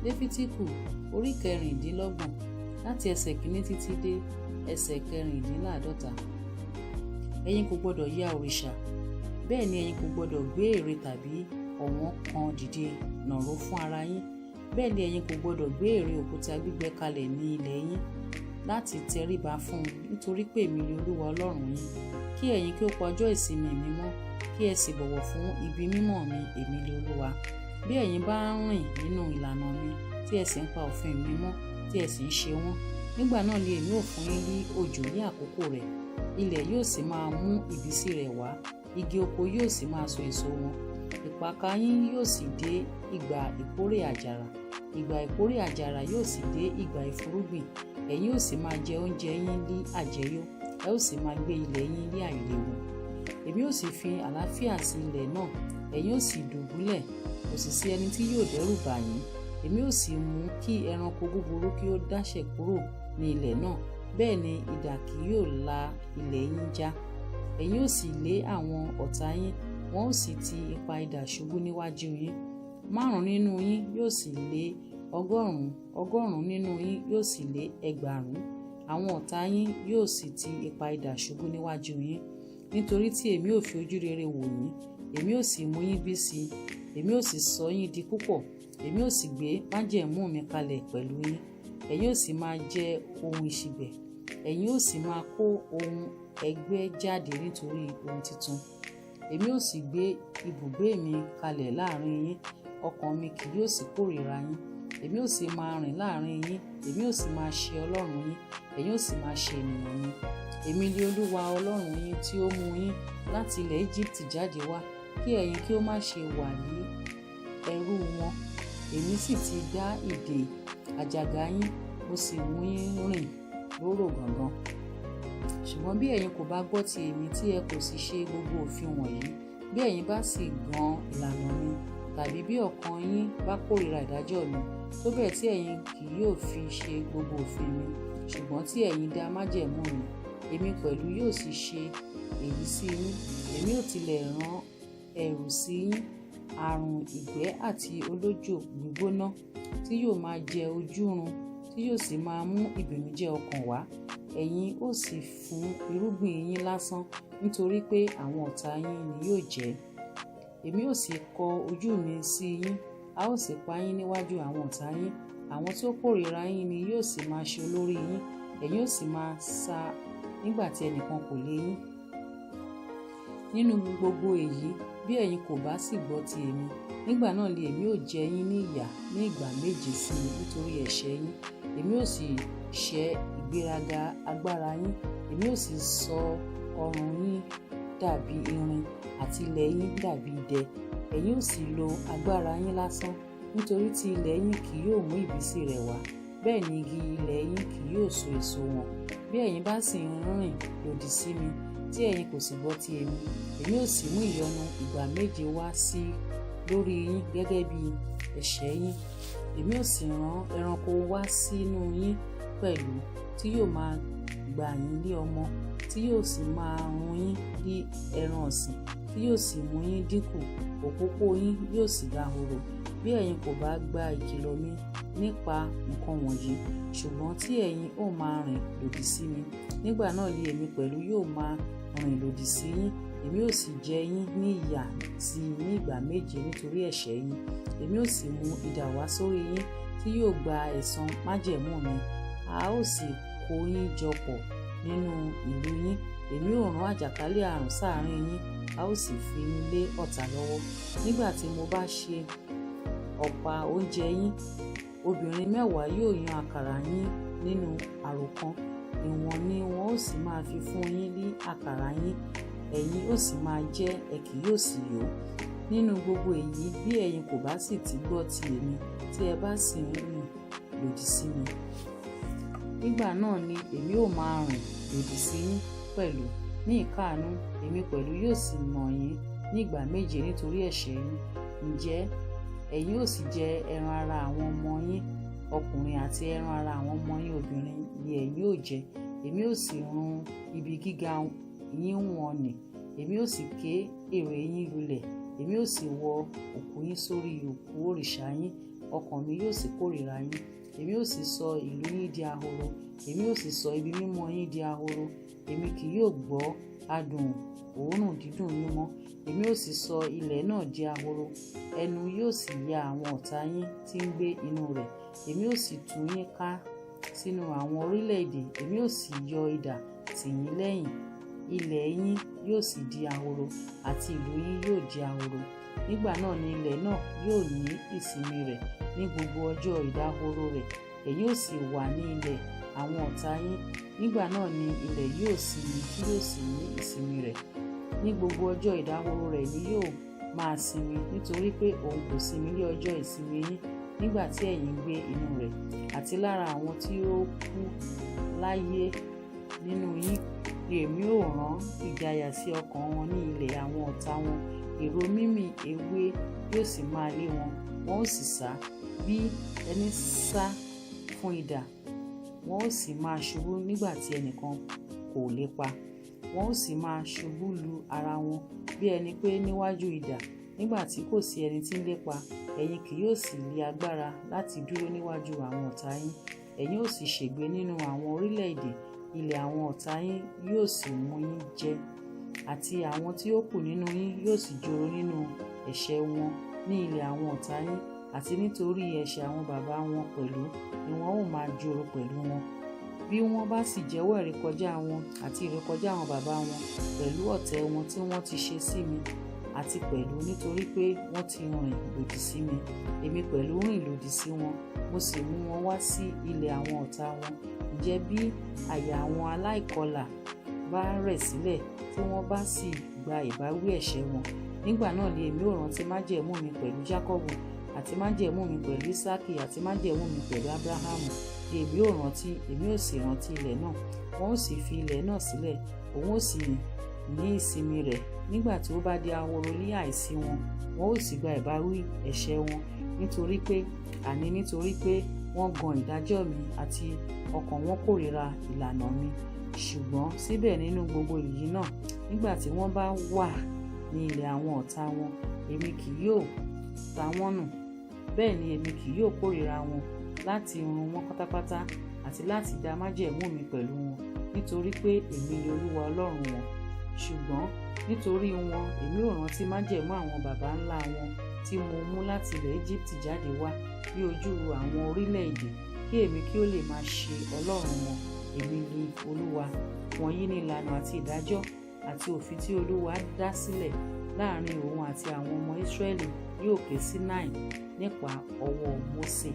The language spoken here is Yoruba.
Léfítíkù orí 26, láti ẹsẹ̀ 1 títí dé ẹsẹ̀ 46. Ẹ̀yin kò gbọdọ̀ ya òrìṣà, bẹ́ẹ̀ ni ẹ̀yin kò gbọdọ̀ gbé ère tàbí ọ̀wọ̀n kan dìde nàró fún ara yín. Bẹ́ẹ̀ ni ẹ̀yin kò gbọdọ̀ gbé ère òkúta gbígbẹ́ kalẹ̀ ní ilẹ̀ yín láti tẹríba fún un, nítorí pé èmi ni Olúwa Ọlọ́run yín. Kí ẹ̀yin kí ó pa ọjọ́ ìsinmi mi mọ́, kí ẹ sì bọ̀wọ̀ fún ibi mímọ́ mi. Èmi ni Olúwa. Bí ẹ̀yin bá ń rìn nínú ìlànà mi, tí ẹ sì ń pa òfin mi mọ́, tí ẹ sì ń ṣe wọ́n, nígbà náà ni èmi ò fún yín ní òjò ní àkókò rẹ̀. Ilẹ̀ yóò sì máa mú ìbísí rẹ̀ wá, igi oko yóò sì máa so èso wọn. Ìpakà yín yóò sì dé ìgbà ìkórè àjàrà, ìgbà ìkórè àjàrà yóò sì dé ìgbà ìfúnrúgbìn. Ẹ̀yin ó sì máa jẹ oúnjẹ yín ní àjẹyó, ẹ ó sì máa gbé ilẹ̀ yín ní àìléwu. Èmi ó sì fi àlàáfíà sí ilẹ̀ náà, ẹ̀yin ó sì dùbúlẹ̀, kò sì sí ẹni tí yóò dẹ́rù bà yín. Èmi ó sì mú kí ẹranko búburú kí ó dáṣẹ̀ kúrò ní ilẹ̀ náà, bẹ́ẹ̀ ni idà kì yóò la ilẹ̀ yín já. Ẹ̀yin ó sì lé àwọn ọ̀tá yín, wọn ó sì ti ipa idà ṣubú níwájú yín. 5 nínú yín yóò sì lé 100, 100 nínú yín yóò sì lé 2000. Àwọn ọ̀tá yín yóò sì ti ipa idà ṣubú níwájú yín. Nítorí tí èmi ò fi ojú rere wò yín, èmi ò sì mú yín bí sí i, èmi ò sì sọ yín di púpọ̀, èmi ò sì gbé májẹ̀mú mi kalẹ̀ pẹ̀lú yín. Ẹ̀yin ó sì máa jẹ ohun ìsìbẹ̀, ẹ̀yin ó sì máa kó ohun ẹ̀gbẹ́ jáde nítorí ohun titun. Èmi ó sì gbé ibùgbé mi kalẹ̀ láàrin yín, ọkàn mi kì yóò sì kórìíra yín. Èmi ó sì máa rìn láàrin yín, èmi ó sì máa ṣe Ọlọ́run yín, ẹ̀yin ó sì máa ṣe ènìyàn mi. Èmi ni Olúwa Ọlọ́run yín tí ó mú yín láti ilẹ̀ Ejibiti jáde wá, kí ẹ̀yin kí ó má ṣe wà ní ẹrú wọn. Èmi sì ti dá ìdè àjàgà yín, mo sì mú yín rìn lóró gangan. Ṣùgbọ́n bí ẹ̀yin kò bá gbọ́ ti èmi, tí ẹ kò sì ṣe gbogbo òfin wọ̀nyí, bí ẹ̀yin bá sì gan ìlànà mi, tàbí bí ọkàn yín bá kórìíra ìdájọ́ mi, tó bẹ́ẹ̀ tí ẹ̀yin kì yóò fi ṣe gbogbo òfin mi, ṣùgbọ́n tí ẹ̀yin dá májẹ̀mú mi, èmi pẹ̀lú yóò sì ṣe èyí sí yín. Èmi ó tilẹ̀ rán ẹ̀rù sí yín, àrùn ìgbẹ́ àti olójò gbígbóná tí yóò máa jẹ ojú run, tí yóò sì máa mú ìbìnújẹ́ ọkàn wá. Ẹ̀yin ó sì fún irúgbìn yín lásán, nítorí pé àwọn ọ̀tá yín ni yóò jẹ. Èmi ó sì kọ ojú mi sí yín, a ó sì pa yín níwájú àwọn ọ̀tá yín. Àwọn tí ó kórìíra yín ni yóò sì máa ṣe olórí yín, ẹ̀yin ó sì máa sá nígbà tí ẹnìkan kò lé yín. Nínú gbogbo èyí, bí ẹ̀yin kò bá sì gbọ́ ti èmi, nígbà náà ni èmi ó jẹ yín ní ìyà ní ìgbà méje sí i nítorí ẹ̀ṣẹ̀ yín. Èmi ó sì ṣẹ́ ìgbéraga agbára yín, èmi ó sì sọ ọrùn yín dàbí irin àti ilẹ̀ yín dàbí idẹ. Ẹ̀yin ó sì lo agbára yín lásán, nítorí tí ilẹ̀ yín kì yóò mú ìbísí rẹ̀ wá, bẹ́ẹ̀ ni igi ilẹ̀ yín kì yóò so èso wọn. Bí ẹ̀yin bá sì ń rìn lòdì sí mi, tí ẹ̀yin kò sì gbọ́ ti èmi, èmi ó sì mú ìyọnu ìgbà méje wá sí lórí yín gẹ́gẹ́ bí ẹ̀ṣẹ̀ yín. Èmi ó sì rán ẹranko wá sínú yín pẹ̀lú, tí yóò máa gbà yín lé ọmọ, tí yóò sì máa run yín bí ẹran ọ̀sìn, tí yóò sì mú yín dínkù, òpópó yín yóò sì dahoro. Bí ẹ̀yin kò bá gba ìkìlọ̀ mi nípa nǹkan wọ̀nyí, ṣùgbọ́n tí ẹ̀yin ó máa rìn lòdì sí mi, nígbà náà ni èmi pẹ̀lú yóò máa rìn lòdì sí yín. Èmi ó sì jẹ yín ní ìyà sí i ní ìgbà méje nítorí ẹ̀ṣẹ̀ yín. Èmi ó sì mú idà wá sórí yín tí yóò gba ẹ̀san májẹ̀mú mi. A ó sì kó yín jọ pọ̀ nínú ìlú yín. Èmi ó rán àjàkálẹ̀ àrùn sáàrín yín, a ó sì fi yín lé ọ̀tá lọ́wọ́. Nígbà tí mo bá ṣe ọ̀pá oúnjẹ yín, obìnrin 10 yóò yan àkàrà yín nínú ààrò kan. Ìwọ̀n ni wọn ó sì máa fi fún yín ní àkàrà yín, ẹ̀yin ó sì máa jẹ, ẹ kì yóò sì yó. Nínú gbogbo èyí, bí ẹ̀yin kò bá sì ti gbọ́ ti èmi, tí ẹ bá sì ń rìn lòdì sí mi, nígbà náà ni èmi ó máa rìn lòdì sí yín pẹ̀lú ní ìkáàánú, èmi pẹ̀lú yóò sì nà yín ní ìgbà méje nítorí ẹ̀ṣẹ̀ yín. Ǹjẹ́ ẹ̀yin ó sì jẹ ẹran ara àwọn ọmọ yín ọkùnrin àti ẹran ara àwọn ọmọ yín obìnrin ni ẹ̀yin ó jẹ. Èmi ó sì run ibi gíga yín wọ̀n nì, èmi ó sì ké ère yín lulẹ̀, èmi ó sì wọ òkú yín sórí òkú òrìṣà yín. Ọkàn mi yóò sì kórìíra yín. Èmi ó sì sọ ìlú yín di ahoro, èmi ó sì sọ ibi mímọ́ yín di ahoro. Èmi kì yóò gbọ́ adùn òórùn dídùn yín mọ́. Èmi ó sì sọ ilẹ̀ náà di ahoro, ẹnu yóò sì ya àwọn ọ̀tá yín tí ń gbé inú rẹ̀. Èmi ó sì tú yín ká sínú àwọn orílẹ̀-èdè, èmi ó sì yọ idà tì yín lẹ́yìn. Ilẹ̀ yín yóò sì di ahoro, àti ìlú yín yóò di ahoro. Nígbà náà ni ilẹ̀ náà yóò ní ìsinmi rẹ̀ ní gbogbo ọjọ́ ìdahoro rẹ̀. Ẹ̀yin ó sì wà ní ilẹ̀ àwọn ọ̀tá yín. Nígbà náà ni ilẹ̀ yóò sinmi tí yóò sì ní ìsinmi rẹ̀. Ní gbogbo ọjọ́ ìdahoro rẹ̀ ni yóò máa sinmi, nítorí pé òun kò sinmi ní ọjọ́ ìsinmi yín nígbà tí ẹ̀yin ń gbé inú rẹ̀. Àti lára àwọn tí ó kù láyé nínú yín ni èmi ó rán ìjayà sí ọkàn wọn ní ilẹ̀ àwọn ọ̀tá wọn. Ìró mímì ewé yóò sì máa lé wọn, wọn ó sì sá bí ẹni sá fún idà, wọn ó sì máa ṣubú nígbà tí ẹnìkan kò lépa. Wọn ó sì máa ṣubú lu ara wọn bí ẹni pé níwájú idà, nígbà tí kò sí ẹni tí ń lépa. Ẹ̀yin kì yóò sì lé agbára láti dúró níwájú àwọn ọ̀tá yín. Ẹ̀yin ó sì ṣègbé nínú àwọn orílẹ̀-èdè, ilẹ̀ àwọn ọ̀tá yín yóò sì mú yín jẹ, àti àwọn tí ó kù nínú yín yóò sì joro nínú ẹ̀ṣẹ̀ wọn ní ilẹ̀ àwọn ọ̀tá yín, àti nítorí ẹ̀ṣẹ̀ àwọn baba wọn pẹ̀lú ni wọn ó máa joro pẹ̀lú wọn. Bí wọ́n bá sì jẹ́wọ́ ìrékọjá wọn àti ìrékọjá àwọn baba wọn pẹ̀lú ọ̀tẹ̀ wọn tí wọ́n ti ṣe sí mi, àti pẹ̀lú nítorí pé wọ́n ti rìn lòdì sí mi, èmi pẹ̀lú rìn lòdì sí wọn, mo sì mú wọn wá sí ilẹ̀ àwọn ọ̀tá wọn. Ǹjẹ́ bí àyà àwọn aláìkọlà bá rẹ̀ sílẹ̀, tí wọ́n bá sì gba ìbáwí ẹ̀ṣẹ̀ wọn, nígbà náà ni èmi ó rántí májẹ̀mú mi pẹ̀lú Jákọ́bù, àti májẹ̀mú mi pẹ̀lú Ísákì, àti májẹ̀mú mi pẹ̀lú Ábúráhámù ni èmi ó rántí, èmi ó sì rántí ilẹ̀ náà. Wọn ó sì fi ilẹ̀ náà sílẹ̀, òun ó sì ní ìsinmi rẹ̀. Nígbà tí ó bá di ahoro ní àìsí wọn, wọn ó sì gba ìbáwí ẹ̀ṣẹ̀ wọn, nítorí pé, àní nítorí pé wọ́n gan ìdájọ́ mi, àti ọkàn wọn kórìíra ìlànà mi. Ṣùgbọ́n síbẹ̀ nínú gbogbo èyí náà, nígbà tí wọ́n bá wà ní ilẹ̀ àwọn ọ̀tá wọn, èmi kì yóò ta wọ́n nù, bẹ́ẹ̀ ni èmi kì yóò kórìíra wọn láti run wọ́n pátápátá àti láti dá májẹ̀mú mi pẹ̀lú wọn, nítorí pé èmi ni Olúwa Ọlọ́run wọn. Ṣùgbọ́n nítorí wọn èmi ò rántí májẹ̀mú àwọn baba ńlá wọn tí mo mú láti ilẹ̀ Íjíbítì jáde wá ní ojú àwọn orílẹ̀-èdè, kí èmi kí ó lè máa ṣe Ọlọ́run wọn. Èmi ni Olúwa. Wọ̀nyí ni ìlànà àti ìdájọ́ àti òfin tí Olúwa dá sílẹ̀ láàrin òun àti àwọn ọmọ Ísírẹ́lì ní òkè Sinai nípa ọwọ́ Mósè.